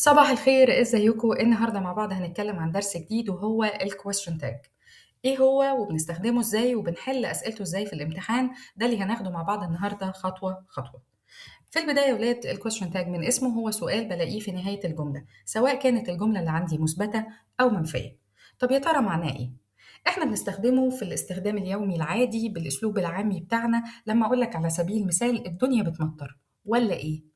صباح الخير، ازيكم؟ النهارده مع بعض هنتكلم عن درس جديد وهو ال question tag. ايه هو وبنستخدمه ازاي وبنحل اسئلته ازاي في الامتحان؟ ده اللي هناخده مع بعض النهارده خطوة خطوة. في البداية يا ولاد، ال question tag من اسمه هو سؤال بلاقيه في نهاية الجمله، سواء كانت الجملة اللي عندي مثبتة او منفية. طب يا ترى معناه ايه؟ احنا بنستخدمه في الاستخدام اليومي العادي بالاسلوب العامي بتاعنا، لما اقول لك على سبيل المثال الدنيا بتمطر ولا ايه؟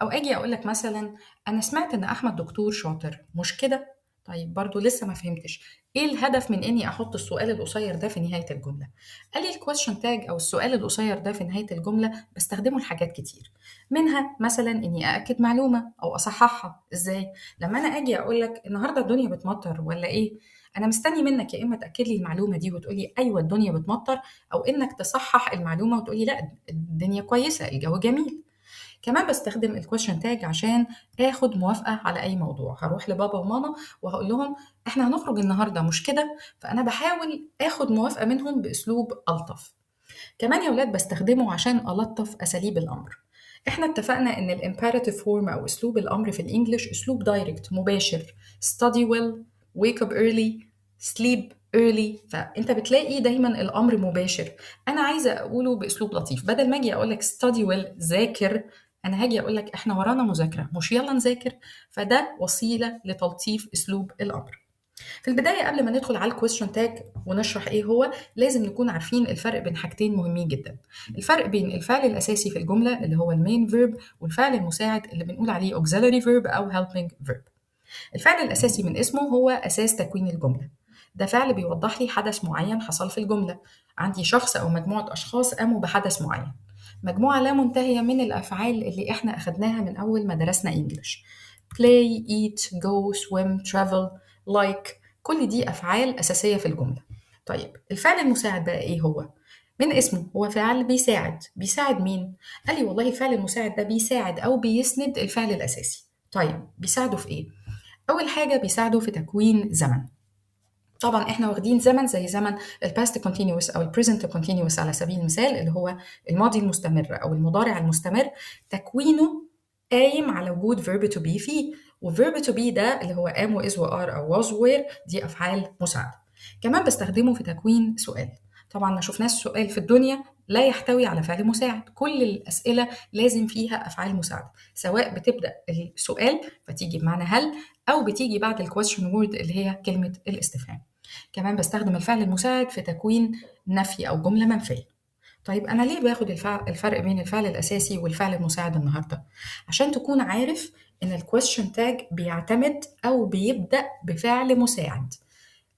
او اجي اقول لك مثلا انا سمعت ان احمد دكتور شاطر، مش كده؟ طيب برضو لسه ما فهمتش ايه الهدف من اني احط السؤال القصير ده في نهاية الجمله. قال لي ال question tag او السؤال القصير ده في نهاية الجملة بستخدمه لحاجات كتير، منها مثلا اني ااكد معلومة او اصححها. ازاي؟ لما انا اجي اقول لك النهارده الدنيا بتمطر ولا ايه، انا مستني منك يا اما تاكد لي المعلومة دي وتقولي ايوه الدنيا بتمطر، او انك تصحح المعلومة وتقولي لا الدنيا كويسة الجو جميل. كمان بستخدم ال question tag عشان اخد موافقة على اي موضوع. هروح لبابا وماما وهقول لهم احنا هنخرج النهارده مش كده، فانا بحاول اخد موافقة منهم باسلوب الطف. كمان يا ولاد بستخدمه عشان الطف اساليب الامر. احنا اتفقنا ان ال imperative form او اسلوب الامر في ال English اسلوب direct مباشر، study well، wake up early، sleep early، فانت بتلاقي دايما الامر مباشر. انا عايزه اقوله باسلوب لطيف، بدل ما اجي اقول لك study well ذاكر، انا هاجي اقول لك احنا ورانا مذاكرة مش يلا نذاكر. فده وسيلة لتلطيف اسلوب الامر. في البداية قبل ما ندخل على ال question tag ونشرح ايه هو، لازم نكون عارفين الفرق بين حاجتين مهمين جدا. الفرق بين الفعل الاساسي في الجملة اللي هو ال main verb، والفعل المساعد اللي بنقول عليه auxiliary verb او helping verb. الفعل الاساسي من اسمه هو اساس تكوين الجملة. ده فعل بيوضح لي حدث معين حصل في الجملة. عندي شخص او مجموعة اشخاص قاموا بحدث معين. مجموعة لا منتهية من الأفعال اللي إحنا أخدناها من أول ما درسنا English. play، eat، go، swim، travel، like، كل دي أفعال أساسية في الجملة. طيب الفعل المساعد بقى إيه هو؟ من اسمه هو فعل بيساعد. بيساعد مين؟ قال لي والله الفعل المساعد ده بيساعد أو بيسند الفعل الأساسي. طيب بيساعده في إيه؟ أول حاجة بيساعده في تكوين زمن. طبعا احنا واخدين زمن زي زمن ال past continuous او ال present continuous على سبيل المثال، اللي هو الماضي المستمر او المضارع المستمر، تكوينه قايم على وجود verb to be فيه، و verb to be ده اللي هو am و is و are او was were، دي افعال مساعدة. كمان بستخدمه في تكوين سؤال. طبعا ما شفناش سؤال في الدنيا لا يحتوي على فعل مساعد، كل الاسئلة لازم فيها افعال مساعدة، سواء بتبدا السؤال فتيجي بمعنى هل، او بتيجي بعد ال question word اللي هي كلمة الاستفهام. كمان بستخدم الفعل المساعد في تكوين نفي أو جملة منفية. طيب أنا ليه باخد الفرق بين الفعل الأساسي والفعل المساعد النهاردة؟ عشان تكون عارف إن ال question tag بيعتمد أو بيبدأ بفعل مساعد،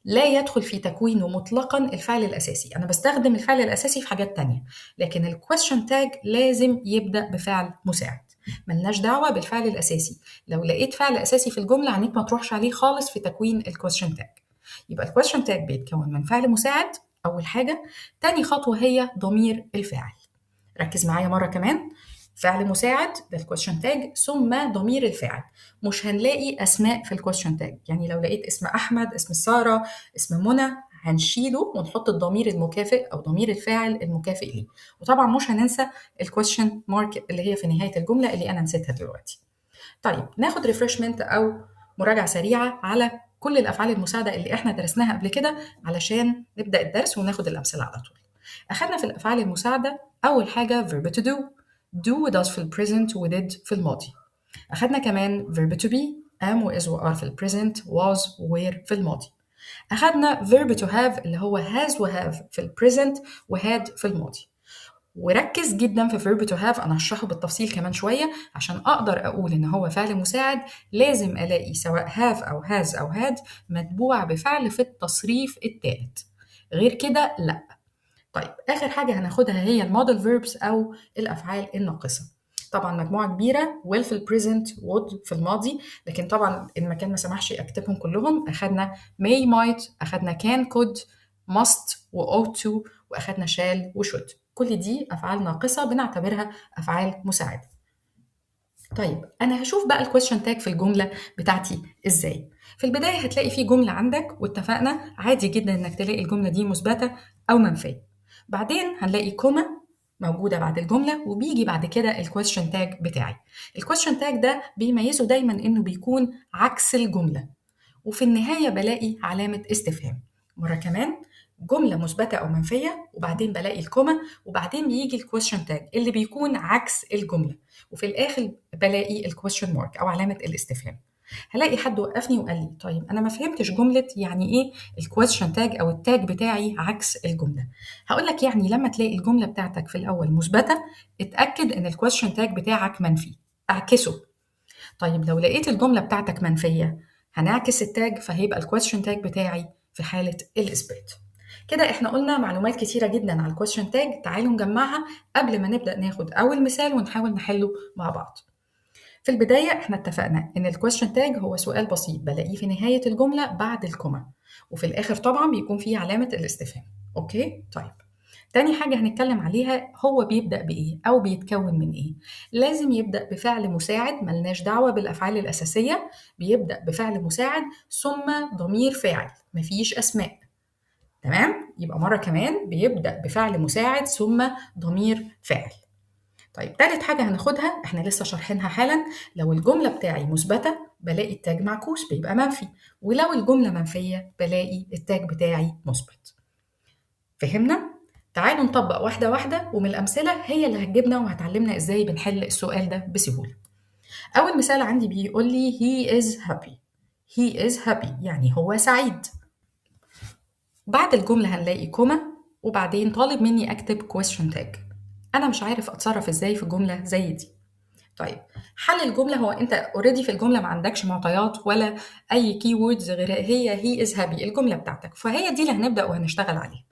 لا يدخل في تكوينه مطلقا الفعل الأساسي. أنا بستخدم الفعل الأساسي في حاجات تانية، لكن ال question tag لازم يبدأ بفعل مساعد، ملناش دعوة بالفعل الأساسي. لو لقيت فعل أساسي في الجملة عينيك ما تروحش عليه خالص في تكوين ال question tag. يبقى ال question tag بيتكون من فعل مساعد أول حاجة. تاني خطوة هي ضمير الفاعل. ركز معايا مرة كمان، فعل مساعد ده ال question tag، ثم ضمير الفاعل. مش هنلاقي أسماء في ال question tag، يعني لو لقيت اسم أحمد، اسم سارة، اسم منى، هنشيله ونحط الضمير المكافئ أو ضمير الفاعل المكافئ ليه. وطبعا مش هننسى ال question mark اللي هي في نهاية الجملة اللي أنا نسيتها دلوقتي. طيب ناخد refreshment أو مراجعة سريعة على كل الأفعال المساعدة اللي إحنا درسناها قبل كده علشان نبدأ الدرس وناخد الأمثلة على طول. أخدنا في الأفعال المساعدة أول حاجة verb to do، do و does في ال present و did في الماضي. أخدنا كمان verb to be، am و is و are في ال present، was و were في الماضي. أخدنا verb to have اللي هو has و have في ال present و had في الماضي. وركز جدا في verb to have، أنا هشرحه بالتفصيل كمان شوية. عشان أقدر أقول إن هو فعل مساعد لازم ألاقي سواء have أو has أو had متبوع بفعل في التصريف الثالث، غير كده لأ. طيب آخر حاجة هناخدها هي ال modal verbs أو الأفعال الناقصة. طبعا مجموعة كبيرة، will في ال present، would في الماضي، لكن طبعا المكان ما سمحش أكتبهم كلهم. أخدنا may might، أخدنا can could، must و ought to، وأخدنا shall و should. كل دي أفعال ناقصة بنعتبرها أفعال مساعدة. طيب أنا هشوف بقى ال question tag في الجملة بتاعتي إزاي. في البداية هتلاقي في جملة عندك، واتفقنا عادي جدا إنك تلاقي الجملة دي مثبتة أو منفية. بعدين هنلاقي comma موجودة بعد الجملة، وبيجي بعد كده ال question tag بتاعي. ال question tag ده بيميزه دايما إنه بيكون عكس الجملة، وفي النهاية بلاقي علامة استفهام. مرة كمان، جملة مثبتة أو منفية، وبعدين بلاقي ال comma، وبعدين بيجي ال question tag اللي بيكون عكس الجملة، وفي الآخر بلاقي ال question mark أو علامة الاستفهام. هلاقي حد وقفني وقال لي طيب أنا ما فهمتش جملة يعني إيه ال question tag أو ال tag بتاعي عكس الجملة. هقول لك يعني لما تلاقي الجملة بتاعتك في الأول مثبتة، اتأكد إن ال question tag بتاعك منفي، اعكسه. طيب لو لقيت الجملة بتاعتك منفية، هنعكس ال tag، فهيبقى ال question tag بتاعي في حالة الإثبات. كده احنا قلنا معلومات كتيرة جدا على ال question tag، تعالوا نجمعها قبل ما نبدأ ناخد أول مثال ونحاول نحله مع بعض. في البداية احنا اتفقنا إن ال question tag هو سؤال بسيط بلاقيه في نهاية الجملة بعد ال comma، وفي الآخر طبعا بيكون فيه علامة الاستفهام. okay؟ طيب تاني حاجة هنتكلم عليها، هو بيبدأ بإيه أو بيتكون من إيه؟ لازم يبدأ بفعل مساعد، ملناش دعوة بالأفعال الأساسية، بيبدأ بفعل مساعد ثم ضمير فاعل، مفيش أسماء. تمام؟ يبقى مرة كمان بيبدأ بفعل مساعد ثم ضمير فاعل. طيب تالت حاجة هناخدها احنا لسه شارحينها حالا، لو الجملة بتاعي مثبتة بلاقي ال tag معكوس بيبقى منفي، ولو الجملة منفية بلاقي ال tag بتاعي مثبت. فهمنا؟ تعالوا نطبق واحدة واحدة، ومن الأمثلة هي اللي هتجيبنا وهتعلمنا إزاي بنحل السؤال ده بسهولة. أول مثال عندي بيقول لي he is happy. he is happy يعني هو سعيد. بعد الجملة هنلاقي comma، وبعدين طالب مني أكتب question tag. أنا مش عارف أتصرف إزاي في جملة زي دي. طيب حل الجملة، هو أنت already في الجملة ما عندكش معطيات ولا أي keywords غير هي he is happy الجملة بتاعتك، فهي دي اللي هنبدأ وهنشتغل عليها.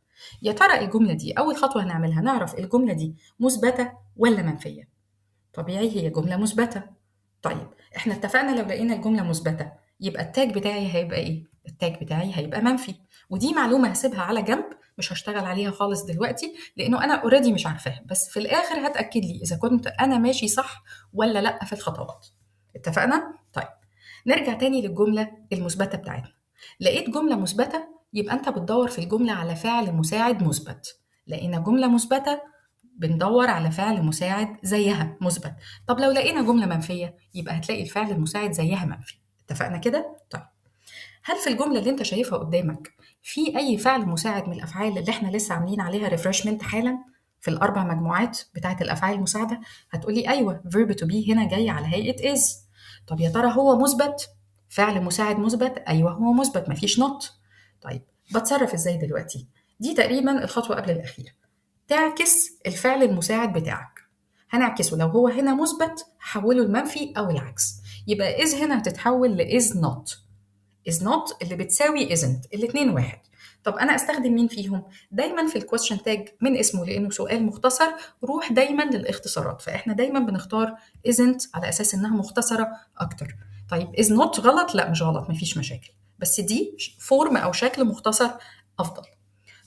يا ترى الجملة دي أول خطوة هنعملها نعرف الجملة دي مثبتة ولا منفية. طبيعي هي جملة مثبتة. طيب احنا اتفقنا لو لقينا الجملة مثبتة يبقى ال tag بتاعي هيبقى ايه؟ ال tag بتاعي هيبقى منفي. ودي معلومة هسيبها على جنب، مش هشتغل عليها خالص دلوقتي لأنه أنا already مش عارفاها، بس في الآخر هتأكد لي إذا كنت أنا ماشي صح ولا لأ في الخطوات. اتفقنا؟ طيب نرجع تاني للجملة المثبتة بتاعتنا. لقيت جملة مثبتة يبقى أنت بتدور في الجملة على فعل مساعد مثبت. لقينا جملة مثبتة بندور على فعل مساعد زيها مثبت. طب لو لقينا جملة منفية يبقى هتلاقي الفعل المساعد زيها منفي. اتفقنا كده؟ طيب هل في الجملة اللي انت شايفها قدامك في أي فعل مساعد من الأفعال اللي احنا لسه عاملين عليها refreshment حالا في الأربع مجموعات بتاعة الأفعال المساعدة؟ هتقولي أيوة، verb to be هنا جاي على هيئة is. طب يا ترى هو مثبت؟ فعل مساعد مثبت؟ أيوة هو مثبت، مفيش not. طيب بتصرف ازاي دلوقتي؟ دي تقريبا الخطوة قبل الأخيرة. تعكس الفعل المساعد بتاعك. هنعكسه، لو هو هنا مثبت هحوله لمنفي أو العكس. يبقى is هنا هتتحول ل is not. is not اللي بتساوي isn't، الاتنين واحد. طب أنا أستخدم مين فيهم؟ دايما في ال question tag من اسمه لأنه سؤال مختصر، روح دايما للاختصارات، فإحنا دايما بنختار isn't على أساس إنها مختصرة أكتر. طيب is not غلط؟ لا مش غلط، مفيش مشاكل، بس دي form أو شكل مختصر أفضل.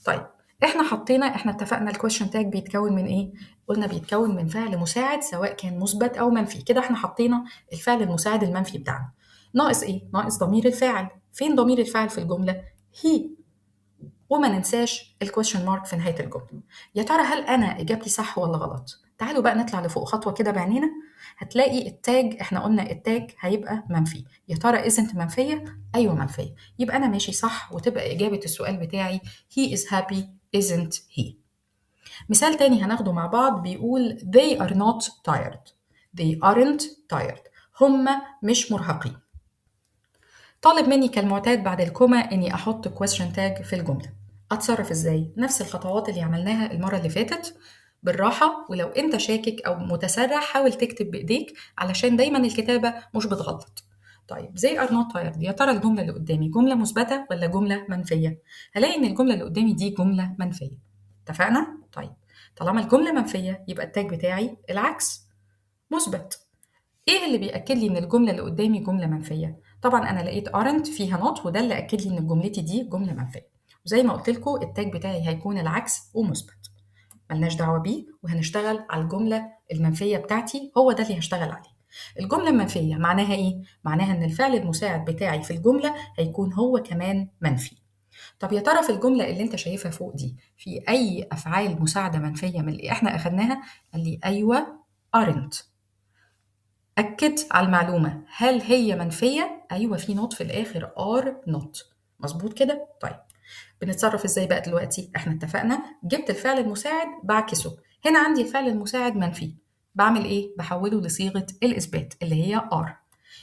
طيب احنا اتفقنا ال question tag بيتكون من ايه؟ قلنا بيتكون من فعل مساعد سواء كان مثبت او منفي. كده احنا حطينا الفعل المساعد المنفي بتاعنا. ناقص ايه؟ ناقص ضمير الفاعل. فين ضمير الفاعل في الجملة؟ he. وما ننساش ال question mark في نهاية الجملة. يا ترى هل انا اجابتي صح ولا غلط؟ تعالوا بقى نطلع لفوق خطوة كده بعينينا. هتلاقي ال tag، احنا قلنا ال tag هيبقى منفي. يا ترى isn't منفية؟ ايوه منفية. يبقى انا ماشي صح، وتبقى اجابة السؤال بتاعي he is happy isn't he. مثال تاني هناخده مع بعض بيقول they are not tired. they aren't tired. هم مش مرهقين. طالب مني كالمعتاد بعد ال comma اني احط question tag في الجملة. اتصرف ازاي؟ نفس الخطوات اللي عملناها المرة اللي فاتت بالراحة، ولو انت شاكك او متسرع حاول تكتب بايديك علشان دايما الكتابة مش بتغلط. طيب they are not tired، يا ترى الجملة اللي قدامي جملة مثبتة ولا جملة منفية؟ هلاقي ان الجملة اللي قدامي دي جملة منفية. اتفقنا؟ طيب طالما الجملة منفية يبقى ال tag بتاعي العكس مثبت. ايه اللي بيأكد لي ان الجملة اللي قدامي جملة منفية؟ طبعا انا لقيت aren't فيها not، وده اللي اكد لي ان جملتي دي جملة منفية. وزي ما قلت لكم ال tag بتاعي هيكون العكس ومثبت، ملناش دعوة بيه، وهنشتغل على الجملة المنفية بتاعتي، هو ده اللي هشتغل عليه. الجملة المنفية معناها إيه؟ معناها إن الفعل المساعد بتاعي في الجملة هيكون هو كمان منفي. طب يا ترى في الجملة اللي انت شايفها فوق دي في أي أفعال مساعدة منفية من اللي احنا أخدناها؟ قال لي أيوة aren't. أكد على المعلومة، هل هي منفية؟ أيوة في not في الآخر، are not. مظبوط كده؟ طيب بنتصرف ازاي بقى دلوقتي؟ احنا اتفقنا جبت الفعل المساعد بعكسه، هنا عندي الفعل المساعد منفي، بعمل ايه؟ بحوله لصيغة الإثبات اللي هي are.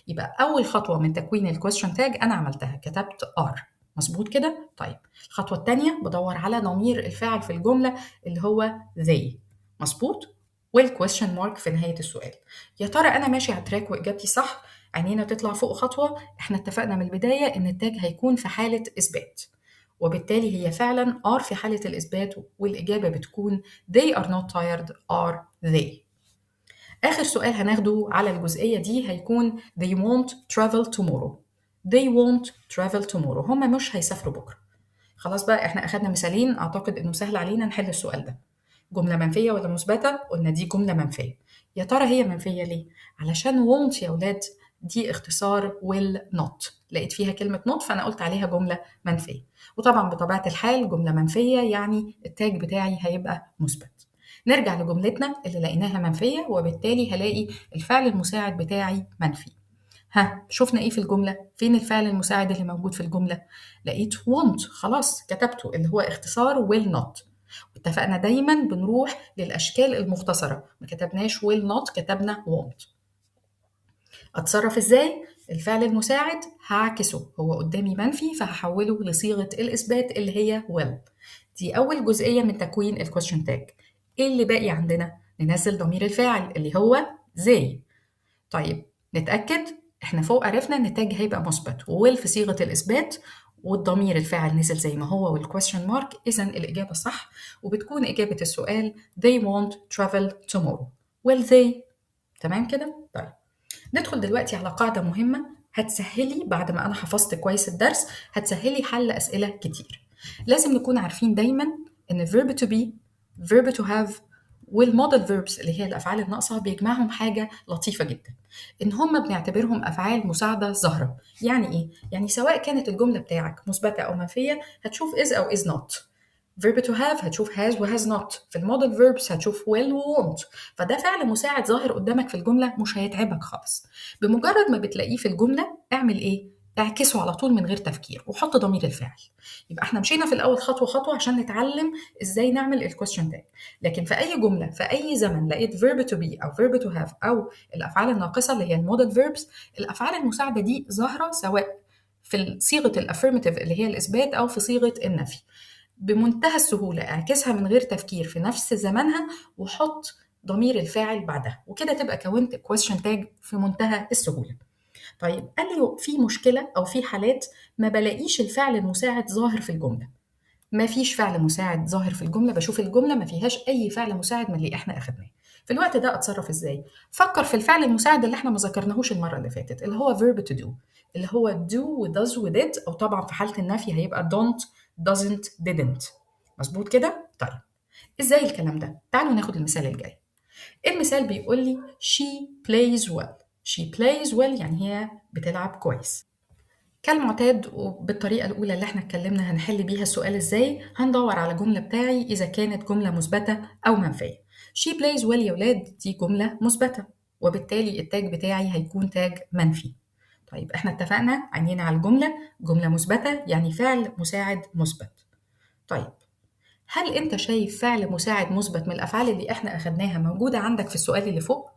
يبقى أول خطوة من تكوين ال question tag أنا عملتها، كتبت are. مظبوط كده؟ طيب الخطوة الثانية بدور على ضمير الفاعل في الجملة اللي هو they. مظبوط؟ وال question mark في نهاية السؤال. يا ترى أنا ماشي على ال track وإجابتي صح؟ عينينا تطلع فوق خطوة. احنا اتفقنا من البداية إن ال tag هيكون في حالة إثبات، وبالتالي هي فعلا are في حالة الإثبات، والإجابة بتكون they are not tired are they. آخر سؤال هناخده على الجزئية دي هيكون they won't travel tomorrow. They won't travel tomorrow. هما مش هيسافروا بكرة. خلاص بقى احنا أخدنا مثالين، أعتقد إنه سهل علينا نحل السؤال ده. جملة منفية ولا مثبتة؟ قلنا دي جملة منفية. يا ترى هي منفية ليه؟ علشان won't يا أولاد دي اختصار will not، لقيت فيها كلمة not فأنا قلت عليها جملة منفية، وطبعا بطبيعة الحال جملة منفية يعني ال tag بتاعي هيبقى مثبت. نرجع لجملتنا اللي لقيناها منفية، وبالتالي هلاقي الفعل المساعد بتاعي منفي. ها شفنا ايه في الجملة؟ فين الفعل المساعد اللي موجود في الجملة؟ لقيت won't، خلاص كتبته اللي هو اختصار will not. واتفقنا دايما بنروح للأشكال المختصرة، ما كتبناش will not كتبنا won't. أتصرف إزاي؟ الفعل المساعد هعكسه، هو قدامي منفي فهحوله لصيغة الإثبات اللي هي will. دي أول جزئية من تكوين ال question tag. إيه اللي باقي عندنا؟ ننزل ضمير الفاعل اللي هو they. طيب نتأكد، إحنا فوق عرفنا إن ال tag هيبقى مثبت will في صيغة الإثبات، والضمير الفاعل نزل زي ما هو وال question mark، إذا الإجابة صح، وبتكون إجابة السؤال they won't travel tomorrow. will they. تمام كده؟ طيب ندخل دلوقتي على قاعدة مهمة هتسهلي بعد ما أنا حفظت كويس الدرس، هتسهلي حل أسئلة كتير. لازم نكون عارفين دايما إن verb to be، verb to have، وال modal verbs اللي هي الأفعال الناقصة بيجمعهم حاجة لطيفة جدا، إن هم بنعتبرهم أفعال مساعدة ظاهرة. يعني إيه؟ يعني سواء كانت الجملة بتاعك مثبتة أو منفية هتشوف is أو is not. verb to have هتشوف has و has not، في ال modal verbs هتشوف will و won't. فده فعل مساعد ظاهر قدامك في الجملة مش هيتعبك خالص. بمجرد ما بتلاقيه في الجملة اعمل إيه؟ اعكسه على طول من غير تفكير وحط ضمير الفاعل. يبقى احنا مشينا في الأول خطوة خطوة عشان نتعلم ازاي نعمل ال question tag. لكن في أي جملة في أي زمن لقيت verb to be أو verb to have أو الأفعال الناقصة اللي هي ال modal verbs، الأفعال المساعدة دي ظاهرة سواء في صيغة ال affirmative اللي هي الإثبات أو في صيغة النفي. بمنتهى السهولة اعكسها من غير تفكير في نفس زمنها وحط ضمير الفاعل بعدها، وكده تبقى كونت question tag في منتهى السهولة. طيب قال لي في مشكلة أو في حالات ما بلاقيش الفعل المساعد ظاهر في الجملة. ما فيش فعل مساعد ظاهر في الجملة، بشوف الجملة ما فيهاش أي فعل مساعد من اللي إحنا أخدناه. في الوقت ده أتصرف إزاي؟ فكر في الفعل المساعد اللي إحنا ما ذكرناهوش المرة اللي فاتت اللي هو verb to do، اللي هو do و does و did، أو طبعا في حالة النفي هيبقى don't doesn't didn't. مظبوط كده؟ طيب إزاي الكلام ده؟ تعالوا ناخد المثال الجاي. المثال بيقول لي she plays well. She plays well يعني هي بتلعب كويس. كالمعتاد وبالطريقة الأولى اللي احنا اتكلمنا هنحل بيها السؤال ازاي، هندور على جملة بتاعي إذا كانت جملة مثبتة أو منفية. She plays well يا ولاد دي جملة مثبتة، وبالتالي ال tag بتاعي هيكون tag منفي. طيب احنا اتفقنا عينينا على الجملة، جملة مثبتة يعني فعل مساعد مثبت. طيب هل انت شايف فعل مساعد مثبت من الأفعال اللي احنا أخدناها موجودة عندك في السؤال اللي فوق؟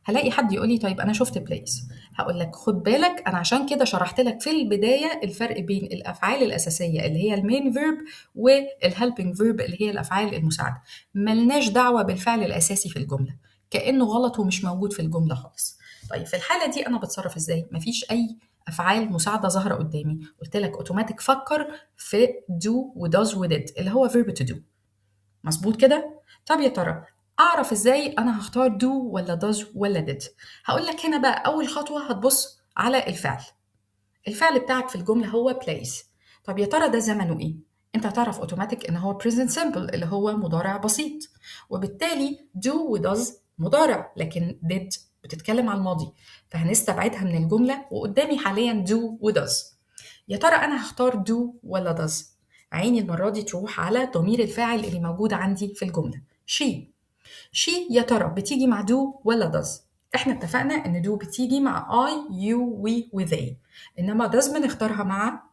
هلاقي حد يقول لي طيب أنا شفت plays. هقول لك خد بالك أنا عشان كده شرحت لك في البداية الفرق بين الأفعال الأساسية اللي هي ال main verb وال helping verb اللي هي الأفعال المساعدة. ملناش دعوة بالفعل الأساسي في الجملة، كأنه غلط ومش موجود في الجملة خالص. طيب في الحالة دي أنا بتصرف إزاي؟ مفيش أي أفعال مساعدة ظاهرة قدامي، قلت لك أوتوماتيك فكر في do و does و did اللي هو verb to do. مظبوط كده؟ طب يا ترى أعرف إزاي أنا هختار do ولا does ولا did؟ هقول لك هنا بقى أول خطوة هتبص على الفعل. الفعل بتاعك في الجملة هو plays. طب يا ترى ده زمنه إيه؟ أنت هتعرف أوتوماتيك إن هو present simple اللي هو مضارع بسيط، وبالتالي do و does مضارع، لكن did بتتكلم على الماضي، فهنستبعدها من الجملة، وقدامي حاليا do و does. يا ترى أنا هختار do ولا does؟ عيني المرة دي تروح على ضمير الفاعل اللي موجود عندي في الجملة she. she يا ترى بتيجي مع do ولا does؟ احنا اتفقنا ان do بتيجي مع I, you, we و they، انما does بنختارها مع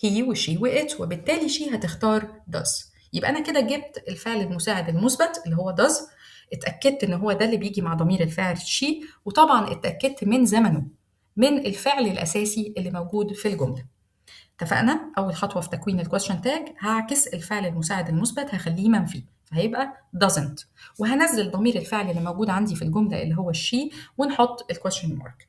he و she و it، وبالتالي she هتختار does. يبقى انا كده جبت الفعل المساعد المثبت اللي هو does، اتأكدت ان هو ده اللي بيجي مع ضمير الفاعل she، وطبعا اتأكدت من زمنه، من الفعل الأساسي اللي موجود في الجملة. اتفقنا أول خطوة في تكوين ال question tag هعكس الفعل المساعد المثبت، هخليه منفي فهيبقى doesn't، وهنزل ضمير الفعل اللي موجود عندي في الجملة اللي هو she، ونحط ال question mark.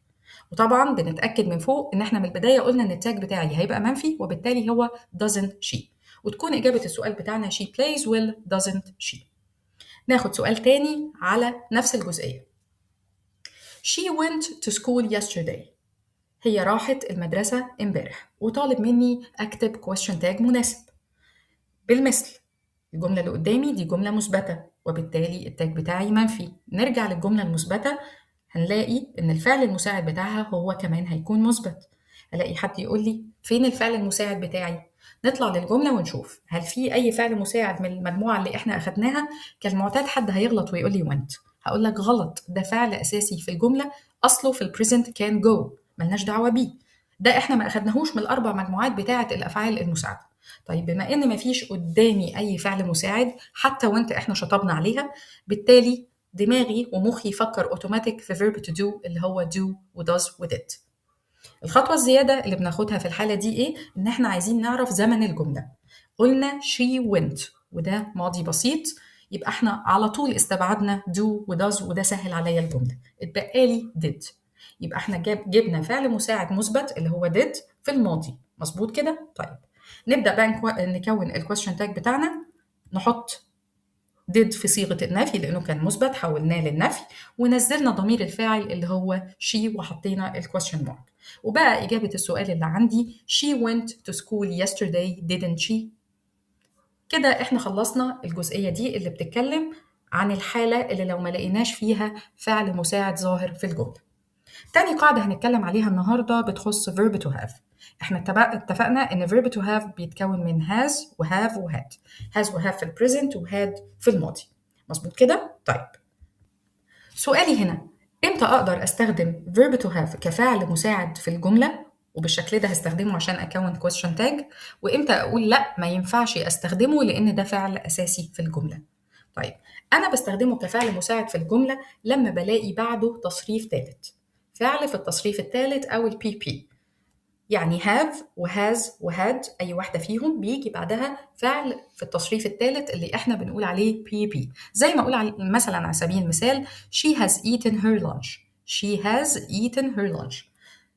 وطبعا بنتأكد من فوق إن احنا من البداية قلنا إن ال tag بتاعي هيبقى منفي، وبالتالي هو doesn't she، وتكون إجابة السؤال بتاعنا she plays well doesn't she. ناخد سؤال تاني على نفس الجزئية. She went to school yesterday. هي راحت المدرسة امبارح، وطالب مني أكتب question tag مناسب. بالمثل الجملة اللي قدامي دي جملة مثبتة، وبالتالي ال tag بتاعي منفي. نرجع للجملة المثبتة، هنلاقي إن الفعل المساعد بتاعها هو كمان هيكون مثبت. ألاقي حد يقول لي فين الفعل المساعد بتاعي؟ نطلع للجملة ونشوف هل في أي فعل مساعد من المجموعة اللي إحنا أخدناها. كالمعتاد حد هيغلط ويقول لي went. هقول لك غلط، ده فعل أساسي في الجملة، أصله في ال present كان go، ملناش دعوة بيه، ده إحنا ما أخدناهوش من الأربع مجموعات بتاعة الأفعال المساعدة. طيب بما إن مفيش قدامي أي فعل مساعد حتى went إحنا شطبنا عليها، بالتالي دماغي ومخي يفكر أوتوماتيك في verb to do اللي هو do و does و did. الخطوة الزيادة اللي بناخدها في الحالة دي إيه؟ إن إحنا عايزين نعرف زمن الجملة. قلنا she went وده ماضي بسيط، يبقى إحنا على طول استبعدنا do و does وده سهل عليا الجملة، اتبقى لي did. يبقى إحنا جبنا فعل مساعد مثبت اللي هو did في الماضي، مظبوط كده؟ طيب نبدأ بقى نكون ال question tag بتاعنا. نحط did في صيغة النفي لأنه كان مثبت، حولناه للنفي، ونزلنا ضمير الفاعل اللي هو she وحطينا ال question mark. وبقى إجابة السؤال اللي عندي she went to school yesterday didn't she. كده إحنا خلصنا الجزئية دي اللي بتتكلم عن الحالة اللي لو ما لقيناش فيها فعل مساعد ظاهر في الجملة. تاني قاعدة هنتكلم عليها النهاردة بتخص verb to have. احنا اتفقنا ان verb to have بيتكون من has و have و had، has و have في ال present و had في الماضي، مظبوط كده؟ طيب سؤالي هنا، امتى اقدر استخدم verb to have كفعل مساعد في الجملة وبالشكل ده هستخدمه عشان اكون question tag، وامتى اقول لا ما ينفعش استخدمه لان ده فعل اساسي في الجملة؟ طيب انا بستخدمه كفعل مساعد في الجملة لما بلاقي بعده تصريف ثالث، فعل في التصريف الثالث او ال PP، يعني have و has و had أي واحدة فيهم بيجي بعدها فعل في التصريف الثالث اللي احنا بنقول عليه PP. زي ما أقول مثلا على سبيل المثال she has eaten her lunch، she has eaten her lunch.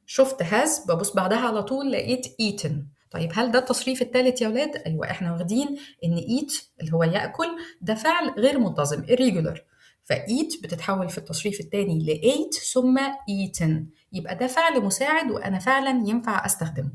شفت has ببص بعدها على طول لقيت eaten. طيب هل ده التصريف الثالث يا ولاد؟ أيوة، احنا واخدين إن eat اللي هو يأكل ده فعل غير منتظم irregular، ف eat بتتحول في التصريف الثاني ل ate ثم eaten، يبقى ده فعل مساعد وأنا فعلا ينفع أستخدمه.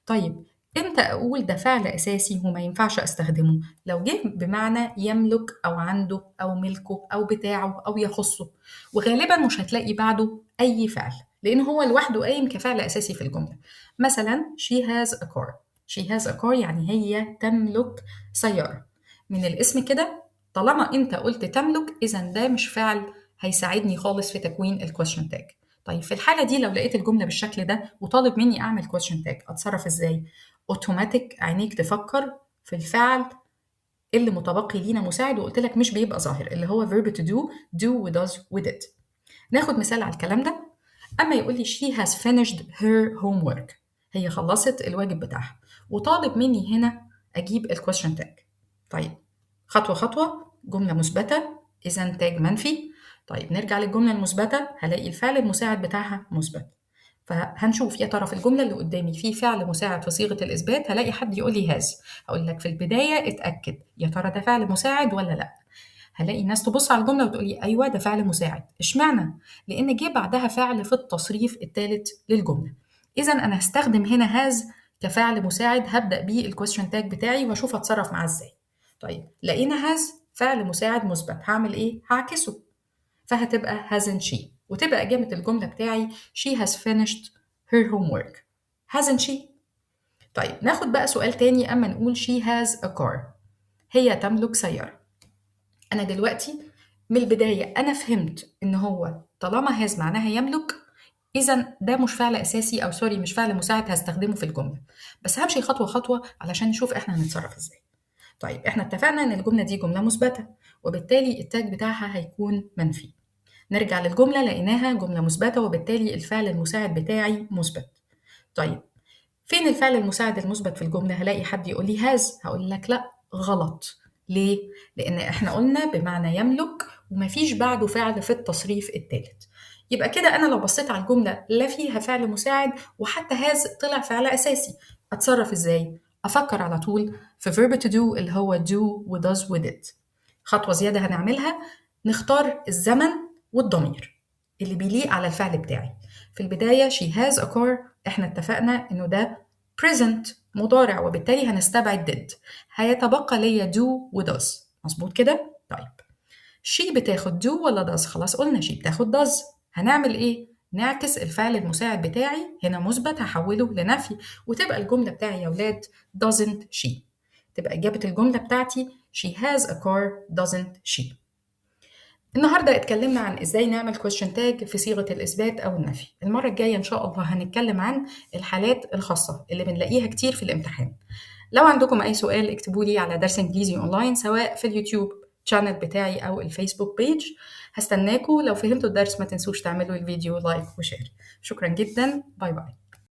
طيب إمتى أقول ده فعل أساسي وما ينفعش أستخدمه؟ لو جه بمعنى يملك أو عنده أو ملكه أو بتاعه أو يخصه، وغالبا مش هتلاقي بعده أي فعل لأن هو لوحده قايم كفعل أساسي في الجملة. مثلا she has a car، she has a car يعني هي تملك سيارة. من الاسم كده طالما انت قلت تملك اذا ده مش فعل هيساعدني خالص في تكوين ال question tag. طيب في الحالة دي لو لقيت الجملة بالشكل ده وطالب مني اعمل question tag اتصرف ازاي؟ اوتوماتيك عينيك تفكر في الفعل اللي متبقي لينا مساعد وقلت لك مش بيبقى ظاهر اللي هو verb to do، do و does و did. ناخد مثال على الكلام ده. اما يقول لي she has finished her homework، هي خلصت الواجب بتاعها، وطالب مني هنا اجيب ال question tag. طيب خطوة خطوة، جملة مثبتة إذا tag منفي. طيب نرجع للجملة المثبتة، هلاقي الفعل المساعد بتاعها مثبت، فهنشوف يا ترى في الجملة اللي قدامي في فعل مساعد في صيغة الإثبات. هلاقي حد يقول لي has، هقول لك في البداية اتأكد يا ترى ده فعل مساعد ولا لأ. هلاقي الناس تبص على الجملة وتقول لي أيوه ده فعل مساعد. اشمعنى؟ لأن جه بعدها فعل في التصريف الثالث للجملة، إذا أنا هستخدم هنا has كفعل مساعد، هبدأ بيه ال question tag بتاعي وأشوف أتصرف معاه إزاي. طيب لقينا has فعل مساعد مثبت، هعمل ايه؟ هعكسه، فهتبقى hasn't she، وتبقى إجابة الجملة بتاعي she has finished her homework hasn't she. طيب ناخد بقى سؤال تاني. أما نقول she has a car، هي تملك سيارة. أنا دلوقتي من البداية أنا فهمت إن هو طالما has معناها يملك، إذا ده مش فعل أساسي أو sorry مش فعل مساعد هستخدمه في الجملة، بس همشي خطوة خطوة علشان نشوف إحنا هنتصرف إزاي. طيب إحنا اتفقنا إن الجملة دي جملة مثبتة، وبالتالي ال tag بتاعها هيكون منفي. نرجع للجملة لقيناها جملة مثبتة، وبالتالي الفعل المساعد بتاعي مثبت. طيب فين الفعل المساعد المثبت في الجملة؟ هلاقي حد يقول لي has، هقول لك لا غلط. ليه؟ لأن إحنا قلنا بمعنى يملك ومفيش بعده فعل في التصريف الثالث. يبقى كده أنا لو بصيت على الجملة لا فيها فعل مساعد وحتى has طلع فعل أساسي. أتصرف إزاي؟ أفكر على طول في verb to do اللي هو do و does و did. خطوة زيادة هنعملها، نختار الزمن والضمير اللي بيليق على الفعل بتاعي. في البداية she has a car، احنا اتفقنا انه ده present مضارع، وبالتالي هنستبعد did، هيتبقى ليا do و does. مظبوط كده؟ طيب she بتاخد do ولا does؟ خلاص قلنا she بتاخد does. هنعمل ايه؟ نعكس الفعل المساعد بتاعي، هنا مثبت هحوله لنفي، وتبقى الجملة بتاعي يا ولاد doesn't she. تبقى إجابة الجملة بتاعتي she has a car doesn't she. النهاردة اتكلمنا عن ازاي نعمل question tag في صيغة الإثبات أو النفي. المرة الجاية إن شاء الله هنتكلم عن الحالات الخاصة اللي بنلاقيها كتير في الامتحان. لو عندكم أي سؤال اكتبوا لي على درس إنجليزي أونلاين، سواء في اليوتيوب channel بتاعي أو الفيسبوك page. هستناكم. لو فهمتوا الدرس ما تنسوش تعملوا الفيديو like و share. شكرا جدا، bye bye.